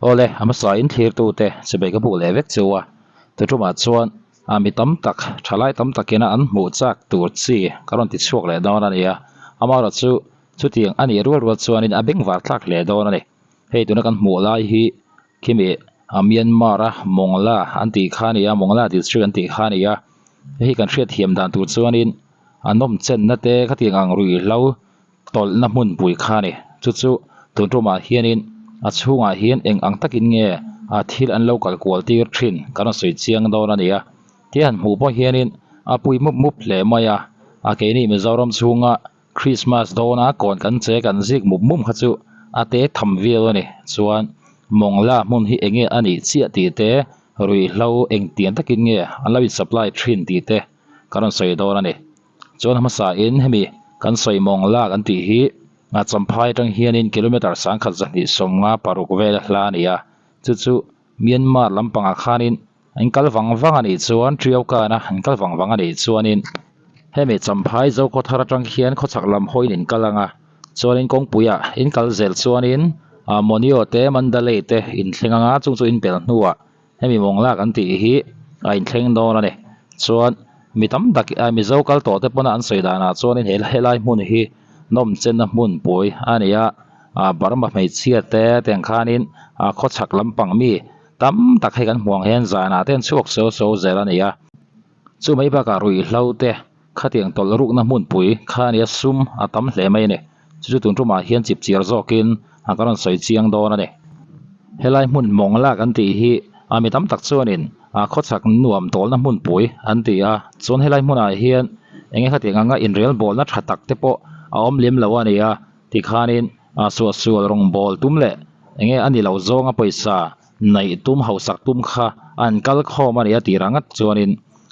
Awle, a hmasa in thlirtute chibei ka buk leh vek chu a, tuṭumah chuan a mi tam tak, thalai tam takina an hmuh chak tur chi ka rawn ti chhuak leh dawn a ni a, amaherawh chu chutiang a nih rual rual chuanin a bengvar thlak hle dawn a ni. Hei tuna kan hmuh lai hi khimi Myanmar a Mongla an tih kha a ni a, Mongla district an tih kha a ni a, hei hi kan hriatthiam dan tur chuanin a nawmchenna te khatiang ang ruihhlo tawlhna hmunpui kha a ni. Chu chu tun tumah hianin a chhungah hian eng ang takin nge a thil an lo kal kual tir thin kan rawn sawi chiang dawn a ni a. Ti han hmuh pawh hianin a pui mup mup hle mai a, a keini Mizoram chhunga Christmas dawna kawn kan che kan zik mup mup kha chu a te tham viau a ni. Chuan Mawngla hmun hi eng nge a nih chiah tih te, ruihhlo engtiang takin nge an lo in supply thin tih te kan rawn sawi dawn a ni. Chuan hmasa in hemi kan sawi mawng lak an tih hi a Champhai atang hianin kilometre 1256 vel a hla a ni a, chu chu Myanmar lampangah khanin an kal vang vang a nih chuan Triaukan-a an kal vang vang a nih chuanin hemi Champhai Zokhawthar atang hian khawchhak lam hawiin in kal ang a, chuanin kawngpuiah in kal zel chuanin Monio te Mandalay te in thleng ang a, chung chu in pel hnuah Hemi mawng lak an tih hi a inthleng dawn a ni. Chuan mi tam tak a Mizo kal tawh te pawna an sawi danah chuanin he helai hmun hi nawmchenna hmunpui a ni a, ah Burma hmeichhia te tiang khanin ah khawchhak lampang mi tam tak hei kan hmuh ang hian zanah te an chhuak so so zel a ni a. Chu mai bakah ruihhlo te khatiang tawlh rukna hmunpui kha a ni a, sum a tam hle mai a ni. Chu chu tun tumah hian chip chiar zawkin a ka rawn sawi chiang dawn a ni. Helai hmun mawng lak an tih hi a mi tam tak chuanin a khawchhak nuam tawlna hmunpui an ti a, chuan helai hmunah hian eng nge khatiang anga inrel bawlna tha tak te pawh a awm lem lo a ni a, tikhanin a suahsual rawngbâwl tum leh eng nge a ni lo zawnga pawisa Neih tum hausak tum kha an kal khawm a ni a tirah ngat chuanin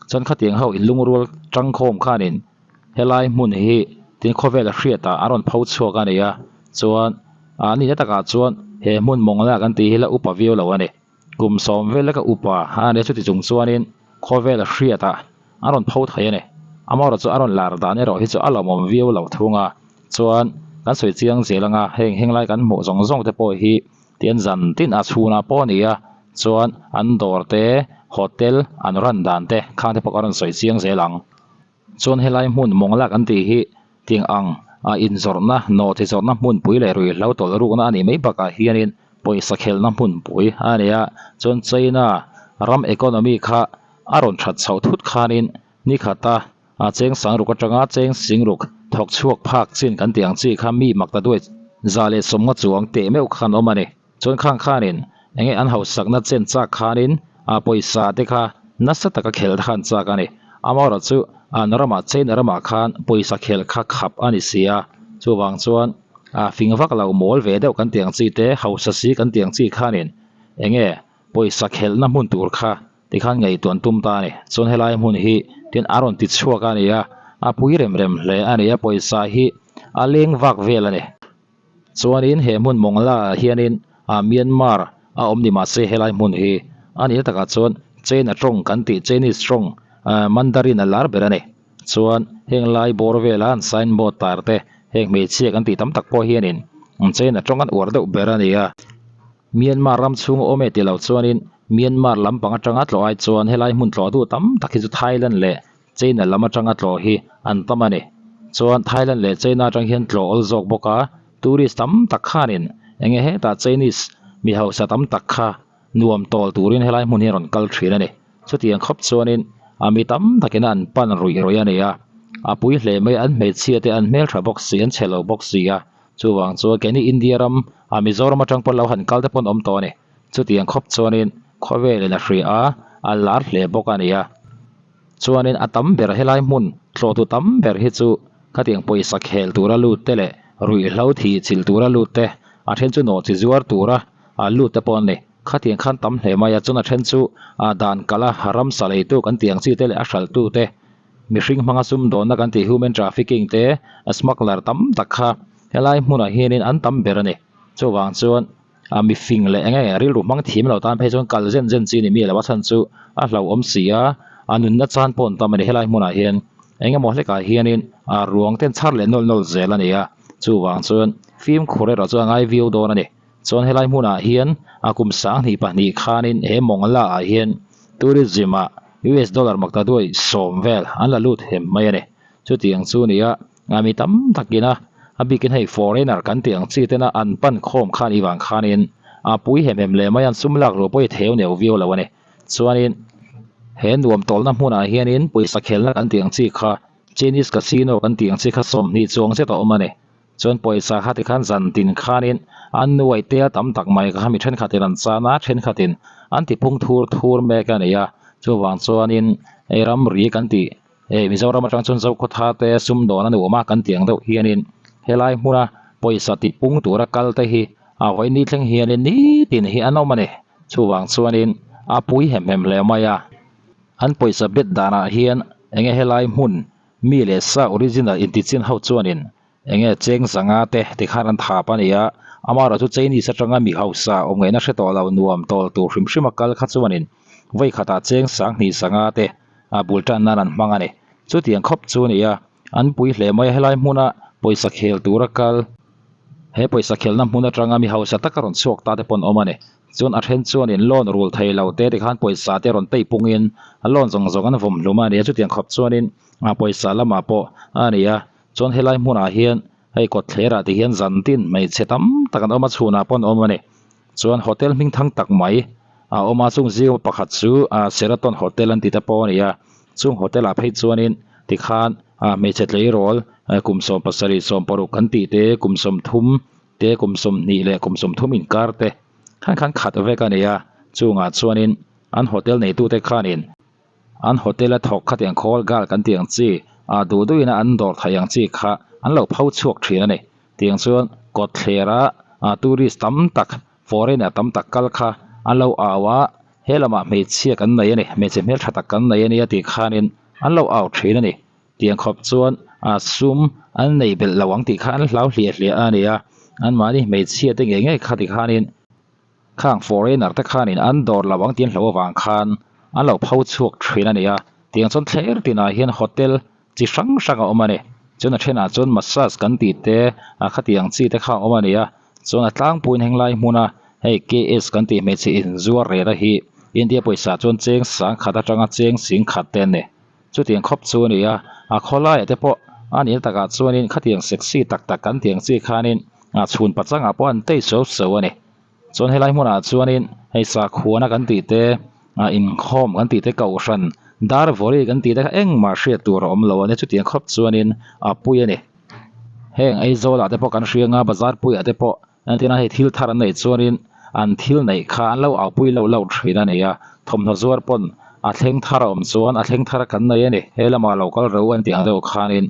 chuan khatiang ho inlungrual tang khawm khanin helai hmun hi tin khawvel a hriatah an rawn pho chhuak a ni a, chuan a nihna takah chuan he hmun mawng lak an tih hi la upa viau lo a ni. Kum sawm vel leka upa a ni a chuti chung chuanin khawvel a hriatah an rawn pho thei a ni. Amaherawhchu chu a rawn lar dan erawh hi chu a lawmawm viau lo thung a, chuan kan sawi chiang zel anga heng henglai kan hmuh zawng zawng te pawh hi Tian zan tin a chhunah pawh a ni a, chuan an dawr te, hotel an ran dan te khang te pawh ka rawn sawi chiang zel ang. Chuan helai hmun mawng lak an tih hi tiang ang a inzawrhna, nawhchi zawrhna hmunpui leh ruihhlo tawlh rukna a nih mai bakah hianin pawisa khelhna hmunpui a ni a, chuan China ram economy kha a rawn that chhoh thut khanin ni khata A cheng sangruk atanga cheng singruk thawk chhuak phak chin kan tih ang chi kha mi mak ta duai 150 chuang teh meuh khan awm a ni. Chuan khang khanin enge an hausakna chen chak khanin a pawisa te kha nasa taka khelh khan chak a ni. Amaherawh chu an ramah China ramah khan pawisa khelh kha khap a ni si a, chuvang chuan a fing vak lo mawl ve deuh kan tih ang chi te hausa si kan tih ang chi khanin enge pawisa khelhna hmun tur kha Tikhan ngaihtuah an tum ta a ni. Chuan helai hmun hi tin a rawn ti chhuak a ni a, a pui rem rem hle a ni a, pawisa hi a leng vak vel a ni. Chuanin he hmun Mongla ah hianin ah Myanmar a awm ni mahse helai hmun hi a nihna takah chuan China tawng kan tih Chinese tawng Mandarin a lar ber a ni. Chuan heng lai bawr vela an signboard tar te heng hmeichhia kan tih tam tak pawh hianin China tawng an uar deuh ber a ni a. Myanmar ram chhung awm e ti lo chuanin Myanmar lampang atanga tlawh ai chuan helai hmun tlawh duh tam tak hi chu Thailand leh China lam atanga tlawh hi an tam a ni. Chuan Thailand leh China atang hian tlawh awl zawk bawk a, tourist tam tak khanin enge hetah Chinese mi hausa tam tak kha nuam tawl turin helai hmun hi a rawn kal thin a ni. Chutiang khawp chuanin a mi tam takin an pan ruih ruih a ni a, a pui hle mai an hmeichhia te an hmeltha bawk si an chhe lo bawk si a. Chuvang chuan keini India ram ah Mizoram atang pawn lo han kal te pawn awm tawh a ni. Chutiang khawp chuanin khawvelin a hria a, a lar hle bawk a ni a. Chuanin a tam ber helai hmun tlawhtu tam ber hi chu khatiang pawisa khel tura lut te leh ruihhlo thih chilh tura lut te, a then chu nawhchi zuar tura lut te pawh an ni. Khatiang khan tam hle mai a, chuan a then chu dan kalh a ramsa leitu kan tih ang chi te leh a hralhtu te, Mihring hmanga sumdawnna kan tih human trafficking te smuggler tam tak kha helai hmunah hianin an tam ber a ni. Chuvang chuan a mifing leh eng enge rilru hmang thiam lo tan phei chuan kal zen zen chi ni mi lo a chhan chu a hlauhawm si a, a nunna chan pawh an tam a ni helai hmunah hian eng emaw hlekah hianin a ruang ten chhar leh nawlh nawlh zel a ni a, chuvang chuan fimkhur erawh chu a ngai viau dawn a ni. Chuan helai hmunah hian a kum sanghnih pahnih khanin he Mongla ah hian tourism ah US dollar makta duai sawm vel an la lut hem mai a ni. Chutiang chu a ni a, a mi tam takin a a bikin hei foreigner kan tih ang chi tena an pan khawm khan i vang khanin a pui hem hem leh mai a, an sum lak ruh pawh hi theu neu viau lo a ni. Chuanin he nuam tawlna hmunah hianin pawisa khelna kan tih ang chi kha Chinese casino kan tih ang chi kha sawmhnih chuang zet a awm a ni. Chuan pawisa kha tikhan zan tin khanin an nuai te a tam tak mai kha mi thenkhatin an chan a, thenkhatin an ti phung thur thur mek a ni a. Chuvang chuanin hei ramri kan tih hei Mizoram atang chuan Zokhawtha te sumdawn a nuam a kan tih ang deuh hianin helai hmuna pawisa ti pung tura kal te hi a vawi ni thleng hianin nitin hi an awm a ni. Chuvang chuanin a pui hem hem hle mai a. An pawisa bet danah hian enge helai hmun Mi leh sa original intichin ho chuanin enge cheng zanga te tikhan an thap a ni a, amaherawh chu Chinese atanga mi hausa awm ngaihna hre tawh lo nuam tawl tur hrim hrim a kal kha chuanin vawi khatah cheng sanghnih zanga te a bul tan nan an hmang a ni. Chutiang khawp chu a ni a, an pui hle mai a helai hmuna pawisa khel tura kal he pawisa khelna hmun atanga mi hausa taka rawn chhuak ta te pawh an awm a ni. Chuan a then chuanin loan rul thei lo te tikhan pawisa te rawn tei pungin a loan zawng zawng an vawm hlum a ni a, chutiang khawp chuanin a pawisa lamah pawh a ni a. Chuan helai hmunah hian hei kawtthlerah ti hian zan tin hmeichhe tam tak an awm a, chhunah pawh an awm a ni. Chuan hotel hming thang tak mai a awm a, chung zing pakhat chu Sheraton hotel an ti te pawh a ni a. Chung hotel ah phei chuanin tikhan hmeichhe tleirawl kum 17 16 kan tih te kum 30 te kum 20 leh kum 30 inkar te khan khan khat vek a ni a, chungah chuanin an hotel neitute khanin an hotel a thawk khatiang call girl kan tih ang chi ah duh duhin a an dawr theih ang chi kha an lo pho chhuak thin a ni. Tiang chuan kawtthlera tourist tam tak foreigner tam tak kal kha an lo au a, he lamah hmeichhia kan nei a ni, hmeichhe hmeltha tak kan nei a nia tih khanin an lo au thin a ni. Tiang khawp chuan a sum an nei belh lo ang tih kha an hlau hliah hliah a ni a, anmahni hmeichhia te ngei ngei kha tikhanin khang foreigner te khanin an dawr lo ang tih an hloh avang khan an lo pho chhuak thin a ni a. Tiang chuan thler tinah hian hotel chi hrang hrang a awm a ni. Chuan a thenah chuan massage kan tih te a khatiang chi te kha a awm a ni a. Chuan a tlangpuiin henglai hmuna hei KS kan tih hmeichhe inzuar rehna hi India pawisa chuan cheng sangkhat atanga cheng singkhat te an ni. Chutiang khawp chu a ni a, a khawlaiah te pawh a nihna takah chuanin khatiang sexy tak tak kan tih ang chi khanin a chhun pachangah pawh an tei so so a ni. Chuan helai hmunah chuanin hei sakhuana kan tih te, a inkhawm kan tih te, kohhran dar vawri kan tih te kha engmah hriat tur a awm lo a nia, chutiang khawp chuanin a pui a ni. Heng Aizawlah te pawh kan hria anga bazar puiah te pawh Entirna hei thil thar an neih chuanin an thil neih kha an lo aupui loh loh thin a ni a, thawmhnaw zuar pawn a thleng thar a awm chuan a thleng thar kan nei a ni, he lamah lo kal reuh an tih ang deuh khanin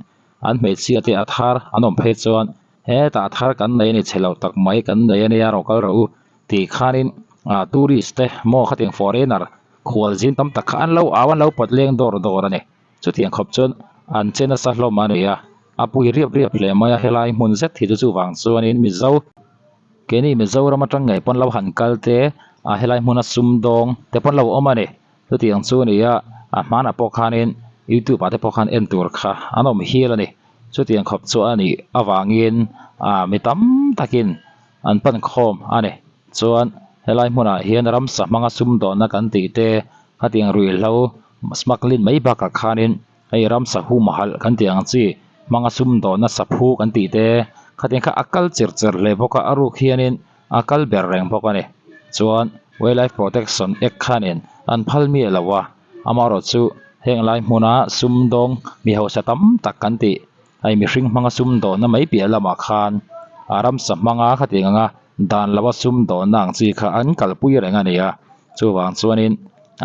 an hmeichhia te a thar an awm phei chuan hetah a thar kan nei a ni chhe lo tak mai kan nei a nia rawn kal reuh u tih khanin ah tourist te maw khatiang foreigner khual zin tam tak kha an lo au an lo pawt leng dawr dawr a ni. Chutiang khawp chuan an che nasa hlawm a ni a, a pui riap riap hle mai a, helai hmun zet hi chu chuvang chuanin Mizo keini Mizoram atang ngei pawn lo han kal te a helai hmuna sumdawng te pawn lo awm a ni. Chutiang chu a ni a, a hmanah pawh khanin youtube ah te pawh khan en tur kha an awm hial a ni. Chutiang khawp chu a nih avangin ah mi tam takin an pan khawm a ni. Chuan helai hmunah hian ramsa hmanga sumdawnna kan tih te Khatiang ruihhlo smuggling mai bakah khanin hei ramsa humhalh kan tih ang chi hmanga sumdawnna saphu kan tih te khatiang kha a kal cher cher hle bawk a, a ruk hianin a kal ber reng bawk a ni. Chuan Wildlife Protection Act khanin an phal miah lo a, amaherawh chu heng lai hmuna sumdawng mi hausa tam tak kan tih hei mihring hmanga sumdawnna mai piah lamah khan a ramsa hmanga khatiang anga dan lova sumdawnna ang chi kha an kalpui reng a ni a. Chuvang chuanin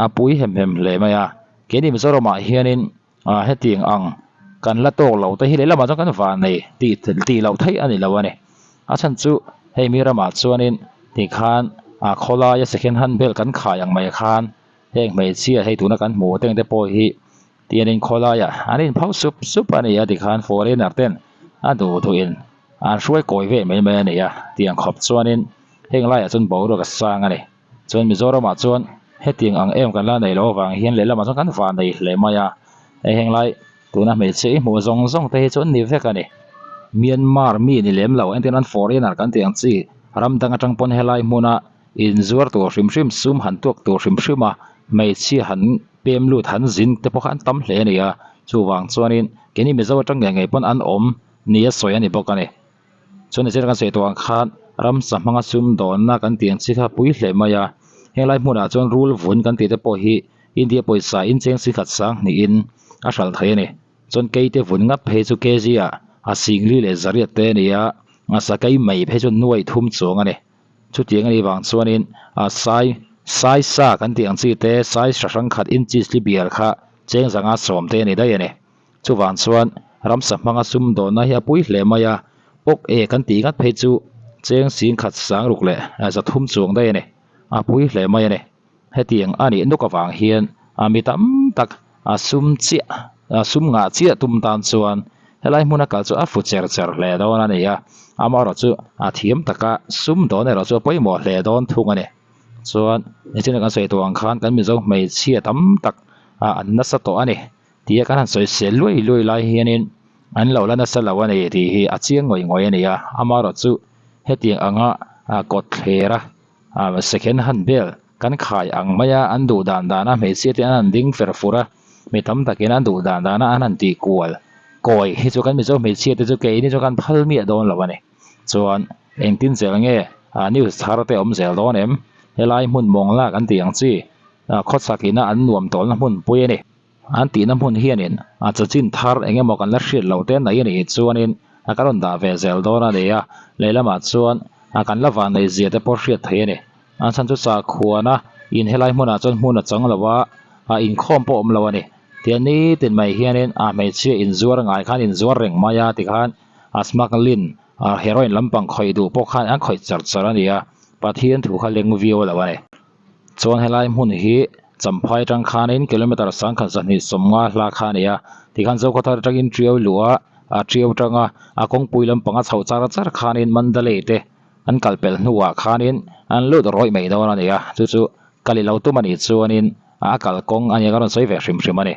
a pui hem hem hle mai a, keini Mizoramah hianin ah hetiang ang kan la tawk lo te hi lehlamah chuan kan van nei tih tih loh theih a ni lo a ni. A chhan chu hei mi ramah chuanin tikhan ah khawlaia second hand belt kan khai ang mai khan heng hmeichhia hei tuna kan hmuh te ang te pawh hi tianin khawlaiah an inpho sup sup a ni a tikhan foreigner ten a duh duhin an hruai kawi ve mai mai a ni a tiang khawp chuanin heng laiah chuan boruak a sang a ni. Chuan Mizoramah chuan hetiang ang em kan la nei loh avang hian lehlamah chuan kan van nei hle mai a, hei henglai tuna hmeichhe i hmuh zawng zawng te hi chu an ni vek a ni. Myanmar mi ni lem lo entirnan foreigner kan tih ang chi Ram dang atang pawn helai hmuna inzuar tur hrim hrim sum han tuak tur hrim hrim a hmeichhia han pem lut han zin te pawh kha an tam hle a ni a chuvang chuanin keini Mizo atang ngei ngei pawn an awm nia sawi a ni bawk a ni. Chuan nichin kan sawi tawh ang khan ramsa hmanga sum dawnna kan tih ang chi kha pui hle mai a helai hmunah chuan rul vun kan tih te pawh hi India pawisa in cheng si khat sang hnihin a hralh thei a ni. Chuan keite vun ngat phei chu kg ah a singli leh zariat te a ni a, a sakei mai phei chu nuai thum chuang a ni. Chutiang a nih vang chuanin a sai sai sa kan tih ang chi te sai hra hrang khat inches li bial kha cheng zanga sawm te a ni daih a ni. Chuvang chuan ramsa hmanga sum dawnna hi a pui hle mai a, awk e kan tih ngat phei chu cheng sing khat sang ruk leh za thum chuang daih a ni. A pui hle mai a ni. Hetiang a nih nuk avang hian a mi tam tak a sum chiah a sum ngah chiah tum tan chuan helai hmuna kal chu a fu cher cher hle dawn a ni a, amaherawhchu a thiam taka sum dawn erawh chu a pawimawh hle dawn thung a ni. Chuan nichina kan sawi tawh ang khan kan Mizo hmeichhia tam tak an nasa tawh a ni tia kan han sawi sel luai luai lai hianin an lo la nasa lo a ni tih hi a chiang ngawih ngawih a ni a, amaherawhchu hetiang anga kawt thler a. Ah second hand bel kan khai ang mai a an duh dan dan a hmeichhia te an han ding fer fur a mi tam takin an duh dan dan a an han tih kual kawi hi chu kan mizo hmeichhia te chu keini chu kan phal miah dawn lo a ni chuan engtin zel nge ah news thar te awm zel dawn em helai hmun mawng lak an tih ang chi ah khawchhak ina an nuam tawlna hmun pui a ni. An tihna hmun hianin a chachin thar eng emaw kan la hriat loh te nei a nih chuanin a ka rawn dah ve zel dawn a ni a, lehlamah chuan a kan la van nei zia te pawh hriat theih a ni. A chhan chu sakhuana in helai hmunah chuan hmun a chang lo a, a inkhawm pawh awm lo a ni. Tiang nitin mai hianin a hmeichhia inzuar ngai khan inzuar reng mai a tikhan a smuggling a heroin lampang khawih duh pawh khan an khawih char char a ni a, Pathian thu kha leng viau lo a ni. Chuan helai hmun hi Champhai atang khanin kilometer sangkhat zahnih sawmnga hla kha a ni a, tikhan Zokhawthar atangin Tiau luh a, a Tiau atanga a kawngpui lampang a chhoh char char khanin Mandalay te an kal pelh hnuah khanin an lut rawih mai dawn a ni a, chu chu kal i lo tum a nih chuanin a kalkawng a nia ka rawn sawi ve hrim hrim a ni.